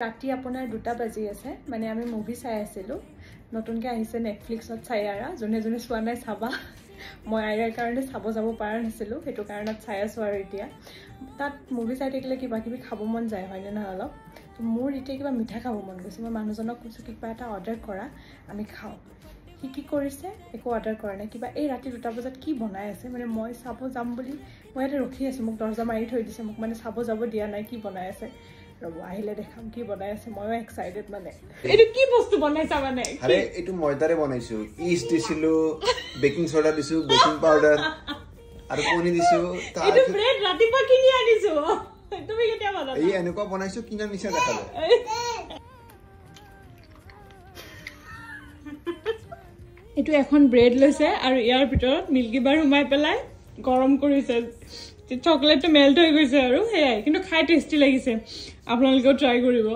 ৰাতি আপোনাৰ 2টা বাজি আছে। মানে আমি মুভি চাই আছিলোঁ, নতুনকৈ আহিছে নেটফ্লিক্সত চাইয়াৰা। যোনে যোনে চোৱা নাই চাবা। মই আইৰাৰ কাৰণে চাব যাব পৰা নাছিলোঁ, সেইটো কাৰণত চাই আছোঁ। আৰু এতিয়া তাত মুভি চাই থাকিলে কিবা কিবি খাব মন যায়, হয়নে নহয়? অলপ মোৰ এতিয়া কিবা মিঠা খাব মন গৈছে। মই মানুহজনক কৈছোঁ, কিবা এটা অৰ্ডাৰ কৰা, আমি খাওঁ। সি কি কৰিছে? একো অৰ্ডাৰ কৰা নাই। কিবা এই ৰাতি 2টা বজাত কি বনাই আছে। মানে মই চাব যাম বুলি মই ইয়াতে ৰখি আছোঁ, মোক দৰ্জা মাৰি থৈ দিছে। মোক মানে চাব যাব দিয়া নাই কি বনাই আছে। ৰ'ব, আহিলে দেখাম কি বনাই আছে। ময়ো এক্সাইটেড। মানে এইটো কি বস্তু বনাইছা মানে? আৰে, এইটো ময়দাৰে বনাইছো। ইষ্ট দিছিলো, বেকিং চ'ডা দিছো, বেকিং পাউডাৰ আৰু কণী দিছো। এইটো ব্ৰেড ৰাতিপুৱা কিনি আনিছো। তুমি কেতিয়া বনালা? এই এনেকুৱা বনাইছো, কিনা নিচিনা দেখা যায়। এইটো এখন ব্ৰেড লৈছে আৰু ইয়াৰ ভিতৰত মিল্কী বাৰ সোমাই পেলাই গৰম কৰিছে। চকলেটটো মেল্ট হৈ গৈছে আৰু সেয়াই। কিন্তু খাই টেষ্টি লাগিছে, আপোনালোকেও ট্ৰাই কৰিব।